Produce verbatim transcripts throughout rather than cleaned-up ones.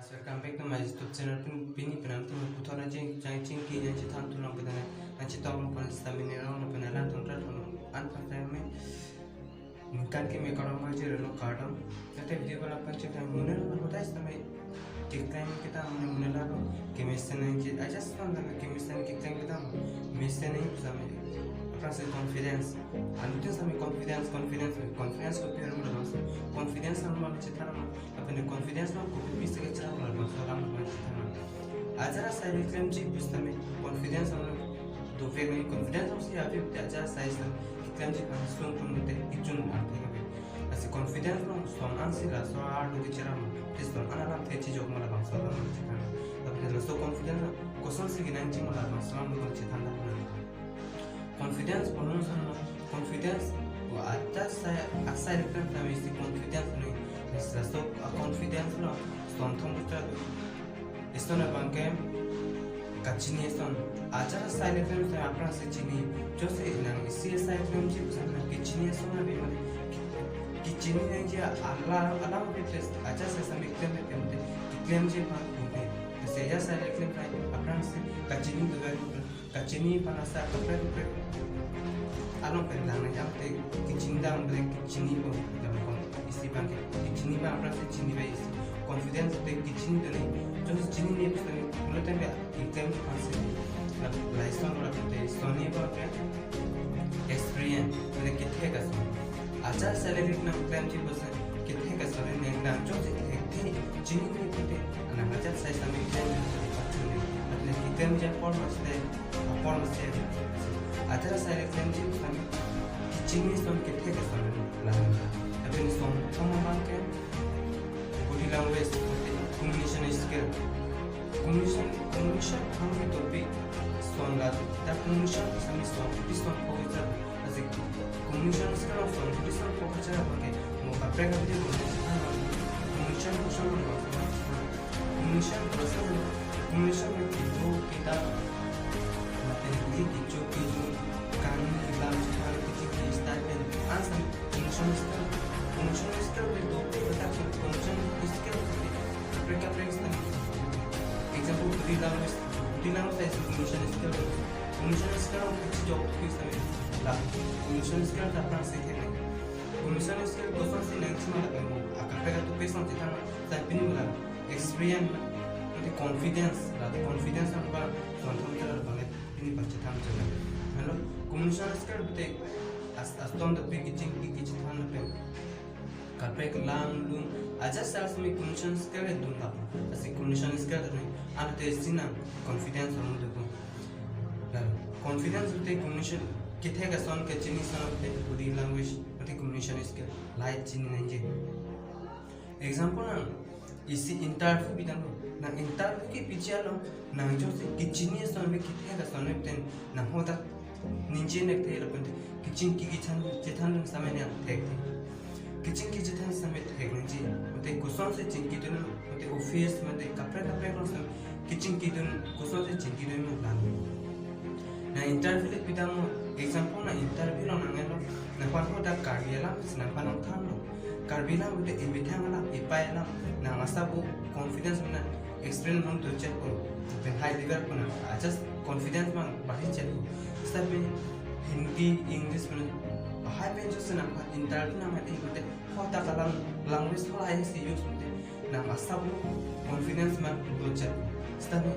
Welcome back to my YouTube channel. Pin pini penang tu puthot nangching chang chingki nangchethan thu long pen nangchetong long pen stamina long pen alang tong tra thon an phan time me ningkan keme kardom ma jere lo kardom. Nate video bala pen chethan mune lo hotai stamina keklem kita mune mune la lo kemesen nangji. I just want to kemesen keklem kita mesen nang stamina. Aphrang si confidence. Anu tu stamina confidence, confidence, confidence kopi alam lo. Confidence alam lo chethan lo. Aphrang confidence lo kopi bisa ke chethan lo, bangso alam lo chethan lo. Ajat asai klemji pu stamina confidence lo. Dovek nang confidence lo si avi te ajat asai stamina klemji aphan sung pun te kejun arte kabe. Lasi confidence lo son an si laso arlo kecheram lo. Te son an alam te chijok ma labangso alam lo chethan lo. Aphrang laso confidence lo kosonsi kenangji ma labangso alam lo chethan lo. Confidence pu ason lo, confidence pu ajat asai, asai klem tame isi confidence lo. Laso a confidence lo son thom putra do. Eson abang ke kachini eson. Ajat asai klem tame aphrang si chini. Jose nang isi asai klemji pu stamina kachini eson ave mane. Kachini nangji alam alam ave plus ajat asai stamina klem klem te klemji aphan pu ke. Lasi ajat asai klem tame aphrang si kachini do ave. Kachini aphan asai kaprek kaprek along pen lang nang jam te kachini dam pen kachini ko dam kon isi abang ke kachini abang aphrang si chini bai isi confidence te kachini te ne jose chini ne pu stamina pulo tame keklem aphan si la lason lo te stamina abang ke experience te kethek ason. Ajat asai le nang klemji pu stamina kethek ason ne nang jose thekthe chini ne pu te nang ajat asai stamina klem ne pu te pachun ne. Aphrang klemji apor mas le apor mas le ajat asai le klemji pu stamina kachini son kethek ason la. Aphrang son thom abang ke body language, communication skill. Communication, communication hang ke topic son la, ta communication stamina son, kopi son ko kita. Lasi communication skill son, kopi son ko kita abang ke mo kaprek kaprek ko. Communication koson lo, communication koson, communication me kitu kita mate ini kitu kitu kami lam char kitu ki style pen asam communication skill, communication skill pen do kita communication skill pen kaprek kaprek skill. Example, body language, body language is communication skill. Communication skill kachijok skill stamina la communication skill ta aphrang si thek nang. Communication skill kosonsi nangji ma la mo akaprek atopic song chethan stamina pini mula experience mate confidence la confidence abang son thom te la abang pini pachethan chula. Hello, communication skill te as aston topic kachingki kachethan lapen kaprek lam lum ajat asai stamina communication skill dun lap. Lasi communication skill te ne ante si nang confidence hong do ko. La confidence te communication kethek ason kachini son te body language mate communication skill la chini nangji. Example nang isi interview bidang lo. Nang interview kepiji along nang jose kachini ason me kethek ason me pen nang hadak ningje nek te lapen te kachingki kachethan chethan stamina thekthe. Kachingki kachethan stamina thek nangji. Mate kosonsi chingki dun mate office mate kaprek kaprek along stamina kachingki dun kosonsi chingki dun mo lang. Nang interview le bidang mo example nang interview along nang elo nangphan hadak Karbi alam si nangphan nangthan lo. Karbi alam mate emethang alam epei alam nang asap bo confidence mena experience nang to check ko pen high level ko nang ajat confidence abang bari check ko. Seta pen Hindi, English pen bahai pen jose nangphan interview nang mate mate hadak alam language halahai si use mate nang asap lo confidence abang to check ko. Seta pen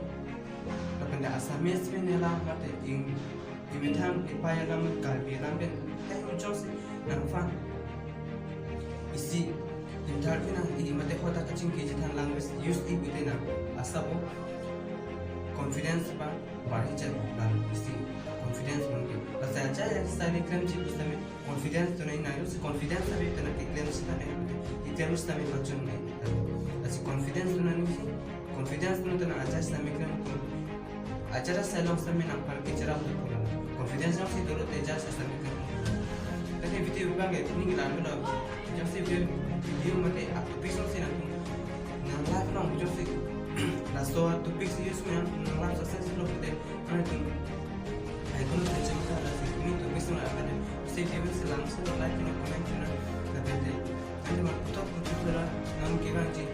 lapen Assamese pen alam mate ing emethang epei alam Karbi alam pen hei ujok si nangphan isi interview nang i mate hadak kachingki kachethan language use i pute nang asap bo confidence abang bari check nang isi confidence mungkin. Lasi ajat asai le klemji pu stamina confidence tu nai nai si confidence ave tu nang keklem stamina keklem stamina pachun nai. Lasi confidence tu nang si confidence tu nang ajat stamina klem ko. Ajat asai along stamina nangphan kecheram tu ko. Confidence nang si dolo te ajat asai stamina klem ko. Tadi video abang ke ninglang lo. Jose video video mate atopic song si nang nang life along jose laso atopic si use nang nang life success lo te. Ano tu ai kono te chemta lasi ni topic song la pen si video si langso like no comment no. Lapen te ani ma puthot puthot la nang kevangji.